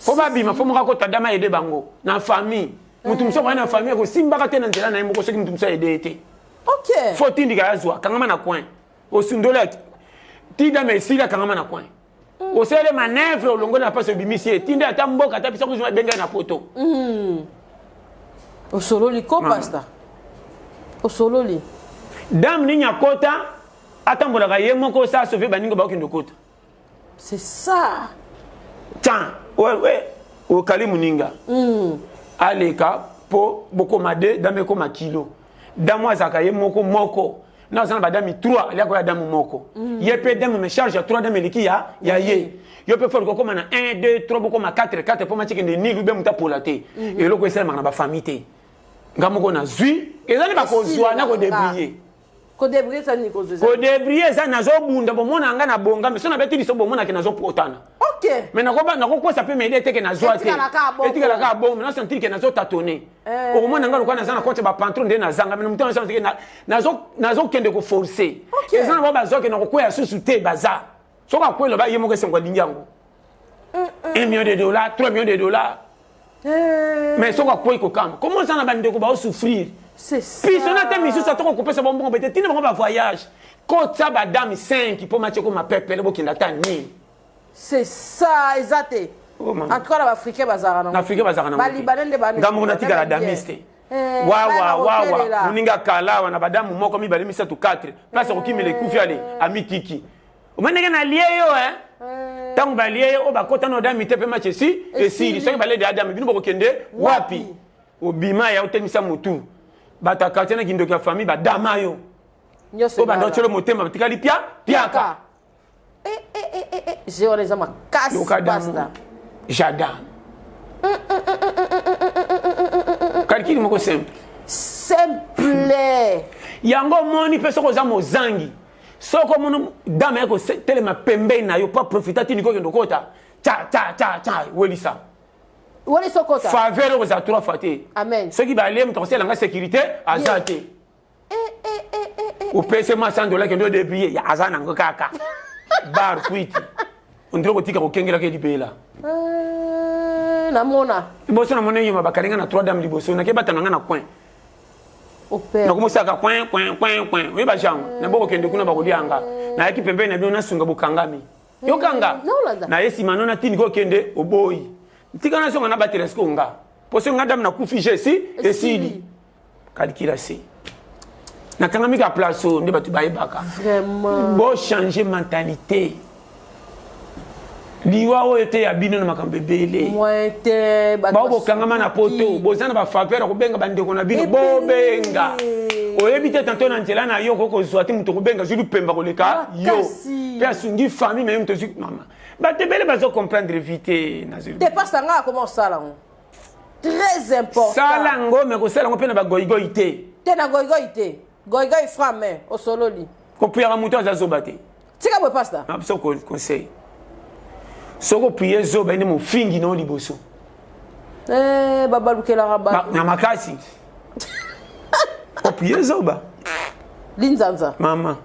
Speaker 2: mpo babima, fo moko akota dame aide bango na famille. Motu mosusu akoya na famille, akosimbaka te na nzela na ye moko soki motu mosusu aide ye te. Fo tindika yazwa kangama na coin, osundoli ti dame esili, akangama na coin, osele manœuvre, olongoli na mpasi, obimisi ye, tindi ata mboka ata biso kozwa ebengai na poto.
Speaker 3: Osololi ko, pasteur, osololi.
Speaker 2: Dame nini akota atambolaka ye moko, osala sauve baninga bakokende okota.
Speaker 3: C'est ça.
Speaker 2: Tiens, okali moninga aleka mpo bokoma de dame ekoma kilo. Dame azalaka ye moko moko na aza na badame 3, aliaka oyo dame moko ye mpe dame me charge ya 3 dame eleki ya ye. Yo mpe fo kokoma na 1 2 3, bokoma 4 4 mpo matikende nini ube moto apola te. Eloko esalemaka na bafamille te. Nga moko nazwi eza nde bakozwa na kodébrouiller.
Speaker 3: Kodébrouiller eza nini? Kozwa eza?
Speaker 2: Kodébrouiller eza nazobunda, bomona nga na bonga, so nabeti liso, bomonake nazopotana. Mais nakokosa mpe mede teke nazwa te.
Speaker 3: Etikalaka bongo.
Speaker 2: Etikalaka bongo, mais nasentir ke nazotatone. Okomona nga lokola naza na compte bapantron nde nazanga, mais moto nasentir ke nazokende koforce. Eza na bao bazwake na kokwea susu te, baza soki akwela ba ye moko esengo alingi yango 1 million de dollars, 3 millions de dollars. Mais soki akwei kokama, comment oza na bandeko baosouffrir?
Speaker 3: C'est ça.
Speaker 2: Biso na te misusu atoko kopesa bango mbongo bete ntina bango bavoyage, kotia badame 5 mpo matie koma pepele, bokenda ata nini.
Speaker 3: C'est ça, eza te.
Speaker 2: Oh, mama.
Speaker 3: En tout cas na baafricain bazalaka nango.
Speaker 2: Na Afrique bazalaka nango te.
Speaker 3: Balibanais nde bana.
Speaker 2: Nga moko natikala damis te. Wawa wawa, moninga kala awa na badamu moko, mibale, misato, 4 place akokimela ekufi, ale amitiki. Omoni ndenge nalie yo e ntango balie ye oyo bakota na odami te mpe match esi esili. Soki balede adame, bino bokokende wapi? Obima ya otemisa motu, bato ya quartier na kindoki ya famille badama yo.
Speaker 3: Nyonso.
Speaker 2: Oyo banda otyelo motema batikali pia piaka.
Speaker 3: Je wana eza makasi.
Speaker 2: Yoka damu.
Speaker 3: Pasta.
Speaker 2: Jada calcul moko simple.
Speaker 3: Simple.
Speaker 2: Yango omoni mpe soki oza mozangi, soki omoni dame ya kotelema pembeni na yo mpo aprofita tini kokende okota ta ta ta ta, welisa.
Speaker 3: Wali sokota.
Speaker 2: Faveur okozala trois fois te.
Speaker 3: Amen.
Speaker 2: Soki balie moto akosala nga sécurité aza te, opesi mwa 100 dollar, kende odébrouiller, aza nango kaka bar kwiti ondire kotika kokengelaka libela.
Speaker 3: Namona.
Speaker 2: Liboso namona eyoma bakalinga na trois dame liboso nake batana nga na coin.
Speaker 3: Opère.
Speaker 2: Nakomosaka coin coin coin coin, oyeba jango na bokokende kuna bakolianga, nayaki pembeni na bino nasunga bokangami yokanga.
Speaker 3: Naolanda.
Speaker 2: Naye nsima no natindi kokende oboyi, tika nazonga nabatela sikoyo nga po soki nga dame nakufi je esi esili kalikila se nakangami ka place oyo nde bato bayebaka.
Speaker 3: Vraiment.
Speaker 2: Bochange mentalité, liwa oyo te ya bino na makambo ebele.
Speaker 3: Moyen te, bato
Speaker 2: bao bokangama na poto, boza na bafaveur ya kobenga bandeko na bino, bobenga. Oyebi te tanto na nzela na yo okoki kozwa te moto kobenga zwi lupemba koleka yo.
Speaker 3: Makasi.
Speaker 2: Mpe asungi famille na ye moto ozwi mama. Bato ebele bazo comprendre vie te. Nazwi
Speaker 3: Te, pasta, nga akoma osala yango très important.
Speaker 2: Sala yango, me kosala yango mpe na bagoigoi te.
Speaker 3: Te, na goigoi te, goigoi franc, mais osololi.
Speaker 2: Kopuyaka moto aza zoba te.
Speaker 3: Tika boye, pasta.
Speaker 2: Na biso conseil, soki opuye zoba ye nde mofingi na yo liboso.
Speaker 3: Eh, babalukelaka bato.
Speaker 2: Na makasi opuye zoba.
Speaker 3: Linzanza.
Speaker 2: Mama,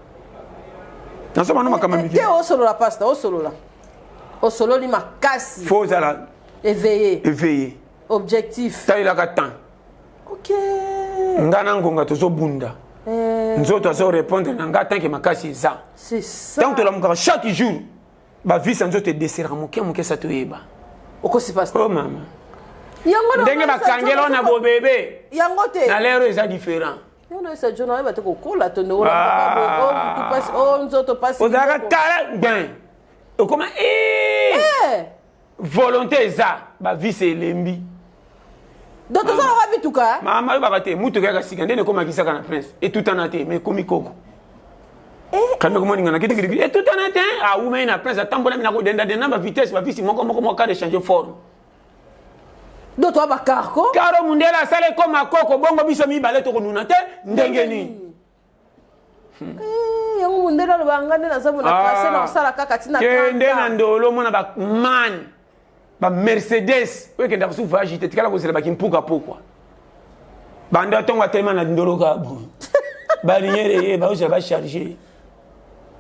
Speaker 2: nazomana no makambo ya
Speaker 3: Te.
Speaker 2: mike.
Speaker 3: Osolola, pasta, osolola, osololi makasi.
Speaker 2: Fo ozala
Speaker 3: éveillé.
Speaker 2: Éveillé.
Speaker 3: Objectif.
Speaker 2: Talelaka temps. Nga na ngonga tozobunda. Nzoto azorépondre na nga tanke makasi eza.
Speaker 3: C'est ça.
Speaker 2: Ntango tolamukaka chaque jour, bavisa nzoto edeseraka moke moke sa toyeba.
Speaker 3: Okosi, pasta.
Speaker 2: O mama.
Speaker 3: Yango na
Speaker 2: ndenge bakangela na bobebe.
Speaker 3: Yango te.
Speaker 2: Na lero eza différent.
Speaker 3: Yango na jona oyeba te kokola to ndenge
Speaker 2: Ah.
Speaker 3: mutu pasi o nzoto pasi.
Speaker 2: Ozalaka kala gbin okoma.
Speaker 3: Eh.
Speaker 2: Volonté eza, bavise elembi.
Speaker 3: Donc toza na mituka.
Speaker 2: Mama oyebaka te mutuka yaka sika ndene ekomakisaka na prince etutana te mais ekomi koko.
Speaker 3: Eh.
Speaker 2: Kame komoningana kitikitiki etutana te awumeli na prince atambolami na kodendadenda ba vitesse ba visi moko moko moko kade changer forme.
Speaker 3: Donc toza ba carco.
Speaker 2: Karo mundele asala ekoma koko bongo biso mibale tokonuna te ndenge nini?
Speaker 3: Eh, yango mondele aloba nga nde naza bona classe na kosala kaka ntina
Speaker 2: kende na ndolo omona ba man ba mercedes oyo ekendaka su voyage te tikala kozela bakimpuka pokwa banda ntongo atelema na ndolo kaka boye barriere ye baozela bacharge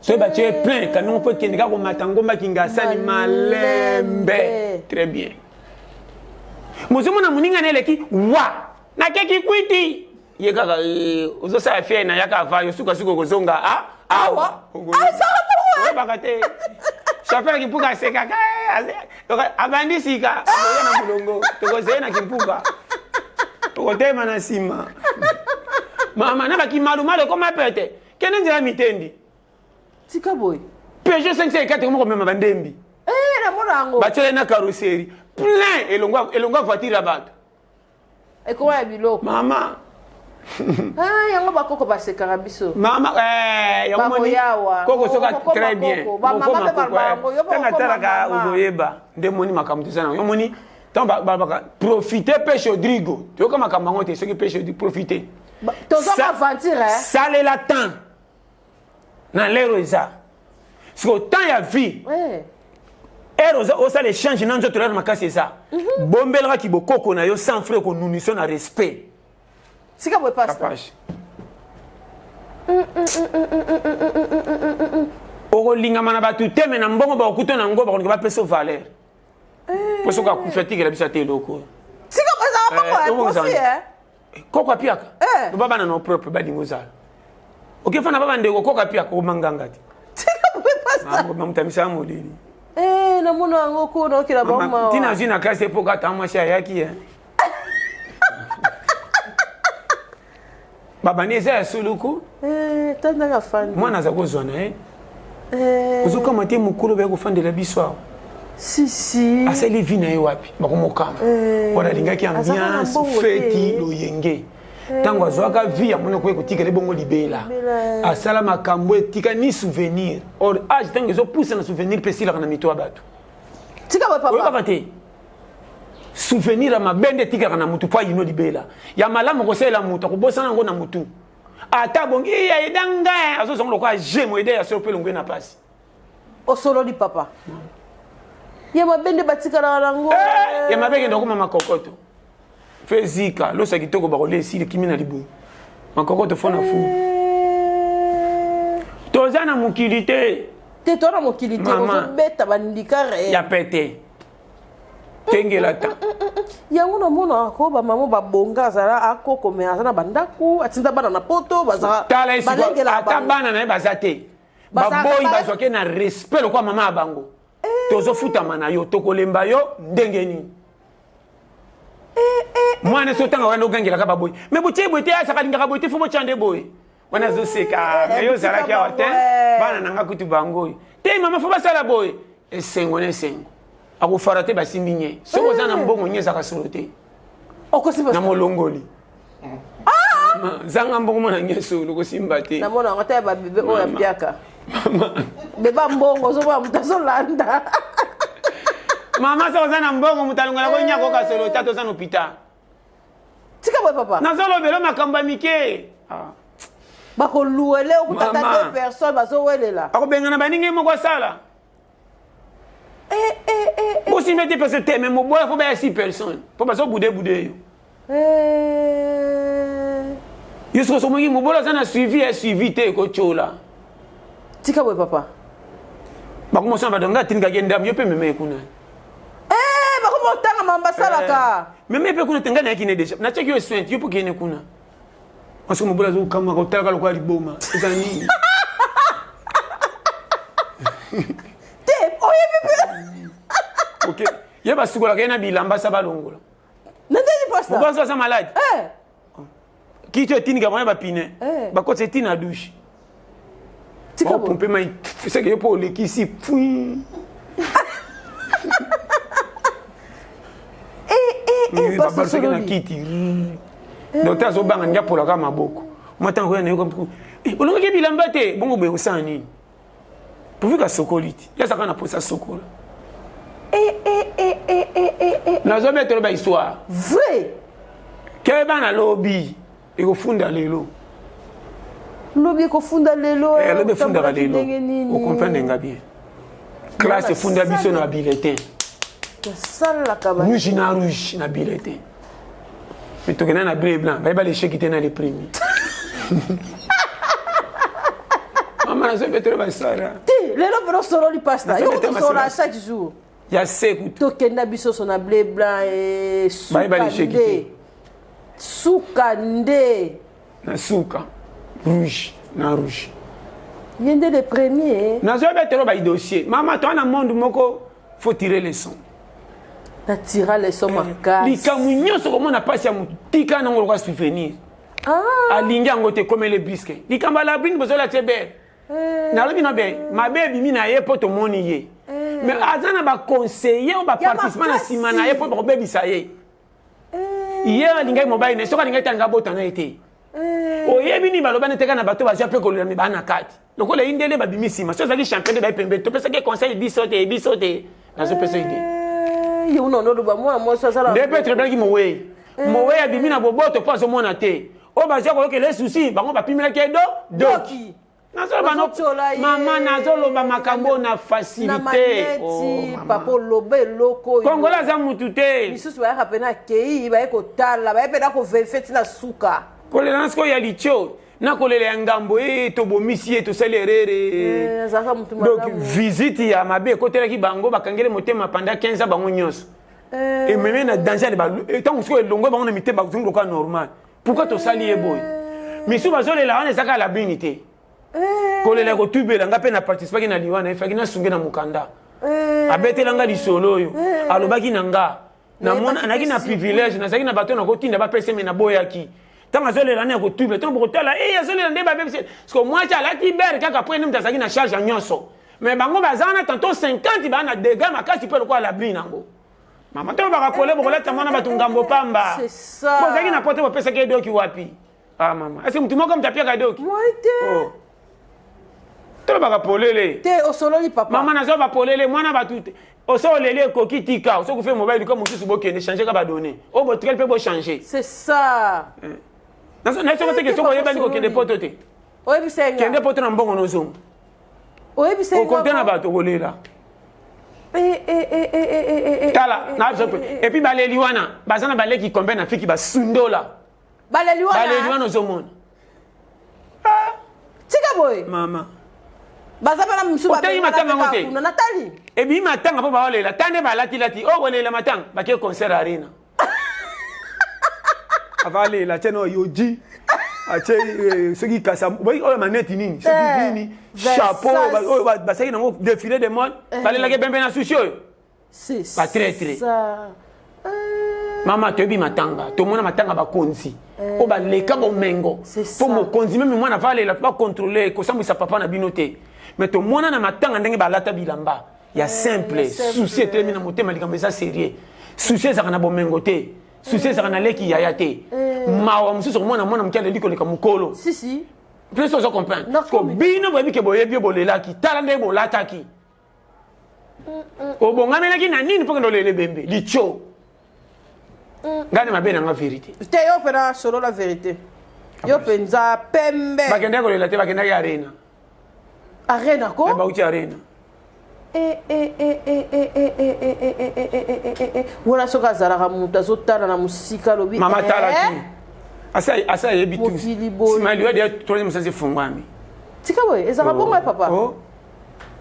Speaker 2: soki batie plein camion mpo ekende kaka komata ngomba kingasani malembe très bien mozomona moninga na eleki wa nakeki kwiti ye kaka eh, ozosala fiere na yaka ava yo sukasuka okozonga ah, awa oyebaka te chauffeur kimpuka asekaka eh, abandi sika oya na molongo tokozeye na kimpuka tokotema na nsima mama na bakimalumalu ekoma pete kende nzela mitendi
Speaker 3: tika boye
Speaker 2: peugeot 504 ekoma komema bandembi
Speaker 3: eh, namona yango
Speaker 2: batiele na carrosserie plein elongwa voiture ya bato
Speaker 3: ekoma ya biloko
Speaker 2: mama
Speaker 3: ah, yango bakoko basekaka biso
Speaker 2: mama eh, yango moni koko soka très bien
Speaker 3: bamama mpe baloba yango yo
Speaker 2: ntango atalaka okoyeba nde moni makambo toza nango yo moni ntango balobaka profite mpe chodrigo toyoka makambo yango te soki mpe chodrigo profite
Speaker 3: toza aventure
Speaker 2: salela temps na lero eza sikoyo temps ya vie ere osala échange na nzoto lero makasi eza mhm. bombelaka kibokoko na yo sans frais konuniso na respect
Speaker 3: sika boye pasta
Speaker 2: okolingama na bato te me na mbongo bakokuta na yango bakolinga bapesa valeur mpo soki akufi atikela biso ata eloko oyo
Speaker 3: sika boye ezalaka
Speaker 2: koko apiaka eh. loba bana no propre balingi ozala okefana ba bandeko koko apiaka okomanganga te mamutamisa molili
Speaker 3: eh, namona yango ko naokela bango
Speaker 2: ntina azwi na klase epoka ata mwasi ayaki eh. babandi eza ya suluku mwana aza kozwa na ye ozokama te mokolo baya kofandela biso awa
Speaker 3: si si
Speaker 2: asali vie na ye wapi bakomokanga eh, wana alingaki ambiance feti loyenge ntango eh. azwaka vie amoni okoki kotikala ebongo libela asala makambo etika ni souvenir or age ntango ezopusa na souvenir mpe esilaka na mito ya bato oyebaka te souvenir ya mabe nde etikaka na motu mpo ayino libela ya malamu kosalela moto akobosana yango na motu ata bongi ayeda ngai azozonga lokola jemo ede ya solo mpe elongwe na mpasi
Speaker 3: osololi papa ya mabe nde batikalaka nango
Speaker 2: eh, ya mabe ekenda kokoma makokoto fe zika losa kitoko bakolia esili kimi na libumu makokoto fo na fu eh. toza na mokili te
Speaker 3: te toza na mokili te ozobeta bandika
Speaker 2: ya pete kengela ta
Speaker 3: yango namonaka ko bamama babonga azala akoko me aza na bandako atinda bana na poto
Speaker 2: bazala ata bana na ye baza te baboyi bazwaki na respect lokola mama ya bango eh. tozofutama na yo tokolemba yo ndenge nini eh, eh, mwana esi otanga wana ogangelaka baboyi me botie boye te asaka alingaka boye te fo botya nde boye wana azoseka me yo ozalaki awa te bana na nga kutu bango oyo te mama fo basala boye esengo na esengo akofara te basimbi nye soki oza na mbongo nye ezalaka solo te na molongoli ah! zanga mbongo mwana nye solo kosimba te
Speaker 3: namona yango ata ya babebe oyo ya mpiaka beba mbongo ozomona moto azolanda
Speaker 2: mama soki oza na mbongo moto alongola ko nya koka solo tata oza na hôpital
Speaker 3: tika boye papa
Speaker 2: nazolobela makambo ya mike ah.
Speaker 3: bakoluele okutata deux personnes bazowelela
Speaker 2: akobengana baninga ye moko asala
Speaker 3: eh, eh, eh,
Speaker 2: bosimba te personne te mais moboya fo baya six personnes mpo bazobude bude yo yo soki osomoki mobola aza na suivi ya suivi te ekotyola
Speaker 3: tika boye papa
Speaker 2: bakomosana bato nga atindikaki ndambo yo mpe mema ye kuna
Speaker 3: bakoma otanga mama basalaka
Speaker 2: mema ye mpe kuna te ngai nayaki ne deja natiaki yo soin yo mpo kende kuna Parce que mobola azokamwa kotalaka lokola liboma eza nini
Speaker 3: te oyebi mpe
Speaker 2: ok ye basukolaka ye na bilamba sa balongola
Speaker 3: na ndeni pasta
Speaker 2: mobola aza malade eh. kiti etindika bango ya bapine eh. bakotisa etina na douche pompe mai seke yo mpo olekisi fui
Speaker 3: eh, eh, eh. Eh,
Speaker 2: Babalusaki na kiti. Docteur azobanga ndenge apolaka maboko. Mwa ntango koya na yo eh, olongaki bilamba te bongo boye kosala nini? Pourvu kasokoli te. Ye azalaka na posa sokola.
Speaker 3: Eh, eh, eh, eh, eh, eh, eh.
Speaker 2: Nazobetelo ba histoire.
Speaker 3: Vrai.
Speaker 2: Keba na lobi. Ekofunda lelo.
Speaker 3: Lobi ekofunda lelo.
Speaker 2: Eh, lobi efundaka lelo. Okomprendre nga bien. Classe efunda biso na bulletin.
Speaker 3: Tosalaka
Speaker 2: ba rouge na rouge na bulletin. Mais tokenda na bleu et blanc, bayeba l'échec te na les premiers. Mama nazobetela basara.
Speaker 3: Te, lelo mpe osololi pasta. Yo kosolola chaque jour.
Speaker 2: Ya se kutu.
Speaker 3: Tokenda biso so na bleu blanc et
Speaker 2: bayeba l'échec te.
Speaker 3: Suka nde.
Speaker 2: Na suka rouge na rouge.
Speaker 3: Ye nde le premier.
Speaker 2: Nazobetela ba dossier. Mama toa na monde moko faut tirer leçon.
Speaker 3: Na tira leçon makasi.
Speaker 2: Likambo nyonso komona mpasi ya motu tika nango lokola souvenir.
Speaker 3: Ah.
Speaker 2: Alingi yango te komele briske. Likambo ya labrine bozola tie bere. Nalobi na be mabe ebimi na ye mpo tomoni ye. Mais aza na baconseiller oyo baparticipant na nsima na ye mpo bakobebisa ye. Ye alingaki mobali na ye soki alingaki te alingi abota na ye te. Oyebi nini baloba nete kaka na bato bazwa mpe kolela me baa na kati. Lokola ye ndele babimi nsima soki ozalaki champion nde baye pembeni topesaki conseil biso te biso te nazopesa idée.
Speaker 3: Ye una oloba mwana mwasi azala
Speaker 2: nde mpe tolobelaki mowei. Mowei abimi na boboto mpo azomona te. Oyo bazwa koyokela ye susi bango bapimelaki ye do doki. Nazoloba no mama nazoloba makambo na facilité.
Speaker 3: Oh, papa oloba eloko oyo.
Speaker 2: Kongola aza mutu te.
Speaker 3: Misusu bayaka pena akei baye kotala baye pena koverifie ti na suka.
Speaker 2: Kolela na sikoyo ya litio na kolela ya ngambo e tobomisi ye tosali erere.
Speaker 3: Azalaka mutu
Speaker 2: Donc visite ya mabe ekotelaki bango bakangeli motema pendant 15 ans bango nyonso. Ememe na danger ntango sikoyo elongwe bango na mitema bazongi lokola normal. Pourquoi tosali ye boye? Misu bazolela wana ezaka la bini te. Kolela kotubela nga mpe na participaki na liwa na ye faki nasunge na mokanda. Abetela nga lisolo oyo alobaki na nga namona naki na privilège nazalaki na bato nakotinda bapesa me naboyaki. Ntango azolela nde akotubela ntango bokotala e azolela nde babebisi parce que mwasi alati bere kaka po ye nde moto azalaki na charge ya nyonso mais bango baza wana tantôt 50 baa na dégâts makasi mpe lokola labri nango. Mama to baka pole bokolata mwana bato ngambo pamba. Bozalaki na poto bopesaki ye doki wapi? Ah mama, est-ce que mutu moko mutu apiaka doki?
Speaker 3: Moi te.
Speaker 2: Oh. Tolobaka polele.
Speaker 3: Te osololi papa.
Speaker 2: Mama nazo ba polele mwana bato te. Oso oleli ekoki tika, oso kufe mobali luka mosusu bokende changer ka ba données. O botikali pe bo changer.
Speaker 3: C'est ça.
Speaker 2: Nazo na soko te ke soko oyebani kokende poto te.
Speaker 3: Oyebisa nga.
Speaker 2: Kende poto na mbongo nozonga.
Speaker 3: Oyebisa nga.
Speaker 2: Okonte na bato kolela. Tala, na biso pe. Et puis baleli wana, baza na baleki combien na fiki basundola.
Speaker 3: Baleli wana.
Speaker 2: Baleli wana ozomona.
Speaker 3: Ah. Tika boye.
Speaker 2: Mama.
Speaker 3: Baza bana misusu
Speaker 2: Otangi matanga yango te.
Speaker 3: Kuna natali.
Speaker 2: Ebimi matanga mpo baolela. Ta nde balatilati. Oyo kolela matanga bake concert arena. Avalela atie no yoji. Atie soki kasa oyo maneti nini soki nini chapeau oyo basalaki nango défilé de mode balelaki bembe na susi oyo. Ba traître. Mama toyebi matanga tomona matanga bakonzi oyo baleka bomengo mpo mokonzi meme mwana avalela bakontrole kosambwisa papa na bino te mais tomona na matanga ndenge balata bilamba ya simple souci etelemi na motema likambo eza sérieux souci ezalaka na bomengo te souci ezalaka na leki yaya te mawa mosusu okomona mwana moke aleli koleka mokolo plus ozo comprendre ko bino boyebi ke boyebi yo bolelaki tala ndenge bolataki obongamelaki na nini mpo kende olele bembe litio ngai na mabe nanga vérité
Speaker 3: te yo mpena solola vérité yo mpenza pembe
Speaker 2: bakendaki kolela te bakendaki arena
Speaker 3: arena ko
Speaker 2: bauti arena
Speaker 3: wana soki azalaka moto azotala na mosika alobi
Speaker 2: mama talaki asa ayebi tu nsima liwa deya troisième sens efungwami
Speaker 3: tika boye ezalaka bongo ya papa
Speaker 2: oyo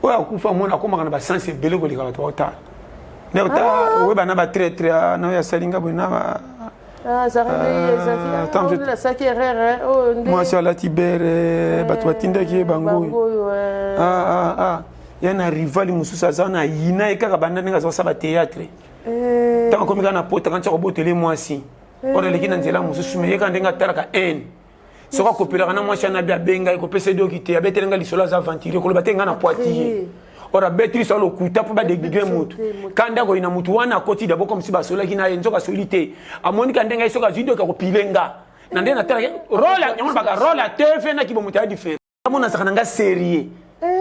Speaker 2: akufa mona akomaka na basense ebele koleka bato baotala nde oyeba na batraitre na oyo asali nga boye na mwasi alati bere bato batindaki ye bango oyo ya na rivali mosusu aza na yina ye kaka banda ndenge azosala batheatre ntango akomi kaka na pota kanti akobotele mwasi oyo aleki na nzela mosusu me ye kaka ndenge atalaka haine soki akopelaka na mwasi wana abi abenga ye kopesa edoki te abeteli nga lisolo aza aventurier koloba te nga na poitier. Or abeti liso lokuta mpo badegrigre motu kanda koyina motu wana akoti dabo comme si basolaki na ye, nzoka asoli te. Amoni ka ndenge ye soki azwi doki akopile nga na ndenge natalaki role yango baka role ya TV na kibo moto ya différent. Amona azalaka na nga sérieux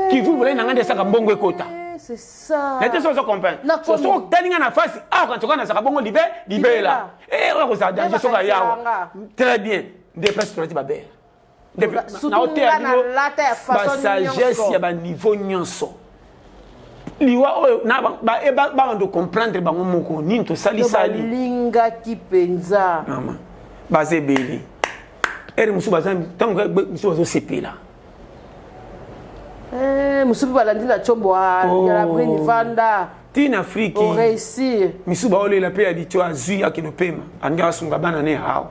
Speaker 2: kivu bolai na nga nde esaka mbongo ekota.
Speaker 3: C'est ça.
Speaker 2: Na te so ozo comprendre. Soki otali nga na face awa, kantoka nazalaka bongo libe libela. Oyo kozala danger soki ayawa très bien nde place tolati babere.
Speaker 3: Naoteya bino
Speaker 2: basagesse ya baniveau nyonso. Liwa oyo babanda comprendre bango moko nini tosalisali.
Speaker 3: Balingaki mpenza.
Speaker 2: Mama, baza ebele. Ere mosusu baza, ntango mosusu bazosepela.
Speaker 3: Mosusu mpe balandi na tshombo ya la brine vanda.
Speaker 2: Ntina Afriki.
Speaker 3: Oréussir.
Speaker 2: Misusu baolela mpe ya ditio azwi akende opema, alingi asunga bana ne awa.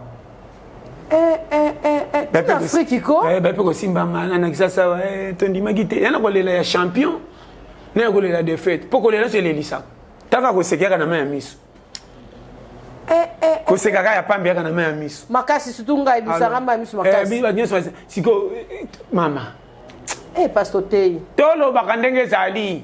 Speaker 3: Tina Afriki ko.
Speaker 2: Bape kosimbama na Kisasa, tondimaki te. Yana kolela ya champion na ya kolela défaite, mpo kolela nyonso elelisaka taka kosekaka na mai ya miso, kosekaka ya pambe yaka na mai ya miso.
Speaker 3: Makasi, surtout ngai bisanga mai ya miso makasi.
Speaker 2: Nyonso siko mama.
Speaker 3: Pasteur tei.
Speaker 2: Tolobaka ndenge ezali,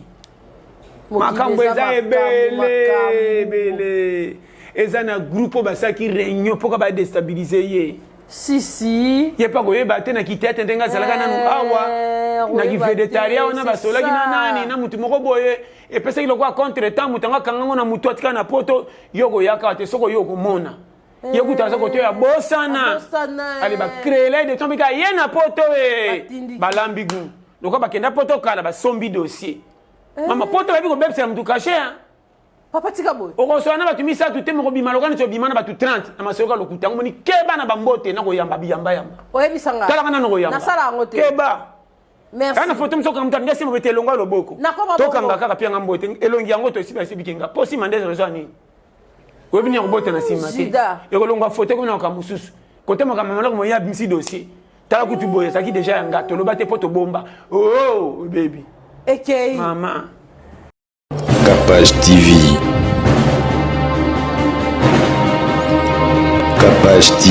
Speaker 2: makambo eza ebele ebele. Eza na groupe oyo basalaki réunion mpoka badéstabiliser ye.
Speaker 3: Si si.
Speaker 2: Ye mpa koyeba te na kitete ndenge azalaka nanu awa na kivedettariat wana, basolaki na nani, na mutu moko boye epesaki lokola contre temps. Moto yango akangango na mutu atika na poto. Yo koyaka te, soki oyo okomona ye kuta aza koto ya bosana. Ale bacréela de tombika ye na poto e balambi gu lokola bakenda poto kala, basombi dossier. Mama, poto bayebi kobebisela mutu cachet.
Speaker 3: Papa, tika boye.
Speaker 2: Okosola na bato misato te, mokobima loka neti obima na bato 30 na masoyoka lokuta. Yango moni, keba na bambote na koyamba biyambayamba.
Speaker 3: Oyebisanga.
Speaker 2: Talaka nano koyamba.
Speaker 3: Nasala yango te.
Speaker 2: Keba.
Speaker 3: Merci.
Speaker 2: Kana foto mosusu moto alingi asimba bete elongo ya loboko. Tokanga kaka pianga mbote elongi yango toesiba esibiki nga mpo nsima nde ezwa nini, oyebi nini akobota na nsima te. Ekolongwa foto ekomi na makambo mosusu kote makambo maloko moye abimisi dossier. Tala kutu boye ezalaki déjà ya nga, toloba te mpo tobomba. Oh baby.
Speaker 3: Ekei.
Speaker 2: Mama.
Speaker 1: Capage TV. Capage TV.